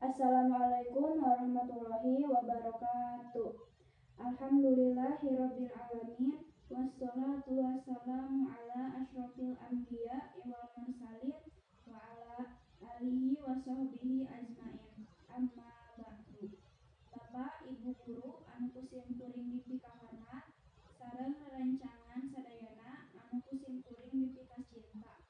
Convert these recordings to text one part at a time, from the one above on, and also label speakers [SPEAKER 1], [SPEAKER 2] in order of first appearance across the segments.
[SPEAKER 1] Assalamualaikum warahmatullahi wabarakatuh. Alhamdulillahirabbil alamin wassalatu wassalamu ala asyrafil anbiya wal mursalin wa ala alihi wa sahbihi ajmain. Amma ba'du. Bapak, Ibu guru anu ku sim kuring dipikahormat sareng rerencangan sadayana anu ku sim kuring dipikacinta.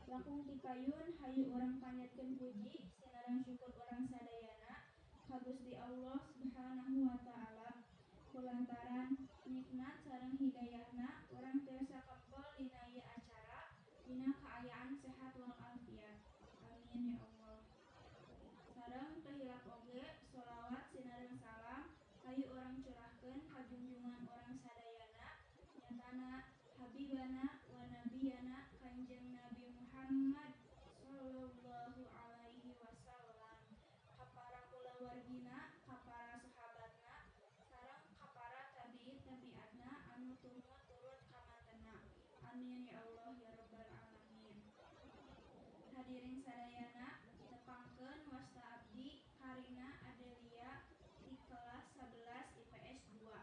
[SPEAKER 1] Langkung ti payun hayu urang panjatkeun puji sinareng syukur urang sadayana ka Gusti Allah Subhanahu wa taala kulantaran nikmat sareng hidayahna urang tiasa kempel dina ieu acara dina kaayaan sehat walafiat. Amin ya Allah. Sareng teu hilap oge sholawat sinareng salam hayu urang curahkeun ka junjungan urang sadayana nyatana Habibana wa nabiyana Kanjeng Nabi Muhammad sallallahu alaihi wasallam, ka para kulawargina, ka para sahabatna, sareng ka para tabiin tabiatna anu tumut turut kamantena. Amin ya Allah ya rabbal alamin. Hadirin sadayana, tepangkeun wasta abdi Karina Adelia ti kelas 11 IPS 2.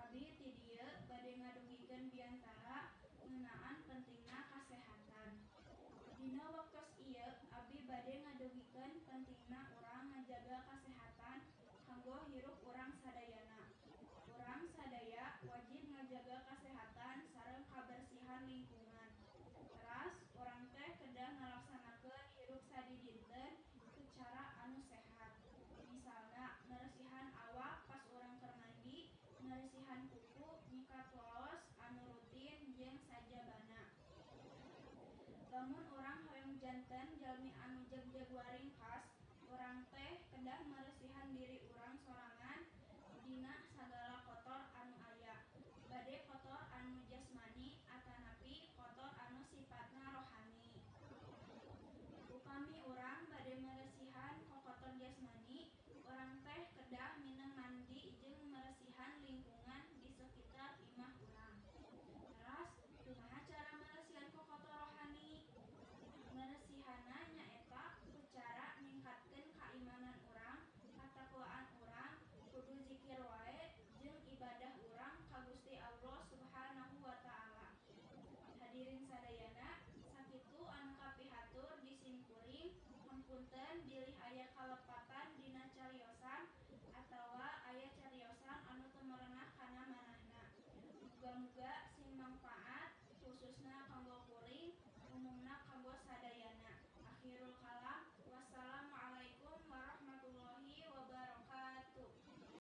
[SPEAKER 1] Abi ti dieu bade ngadugikeun biantara ngeunaan pentingna kasehatan. Dina waktos ieu abi bade ngadugikeun pentingna urang ngajaga kasehatan kanggo hirup urang sadayana. Urang sadaya wajib ngajaga kasehatan sareng kabersihan lingkungan. Teras urang teh kedah ngalaksanakeun hirup sadidinten ku cara anu sehat. Misalna meresihan awak pas urang keur mandi, meresihan kuku, nyikat waos anu rutin jeung sajabana. Lamun urang hoyong janten jalmi anu jagjag waringkas, urang teh kedah meresihan diri urang sorangan dina sagala kotor anu aya. Bade kotor anu jasmani atanapi kotor anu sipatna rohani. Upami urang bade meresihan kokotor jasmani, urang teh kedah mineng mandi jeung meresihan lingkungan di sekitar imah urang. Teras, kumaha cara meresihan kokotor rohani? Meresihanna nyaeta ku cara ningkatkeun kaimanan urang, katakwaan urang, kudu zikir wae jeung ibadah urang ka Gusti Allah Subhanahu wa taala. Hadirin sadayana, sakitu anu kapihatur di sim kuring, hapunten bilih aya kalepatan dina cariosan atawa aya cariosan anu teu merenah kana manahna. Muga-muga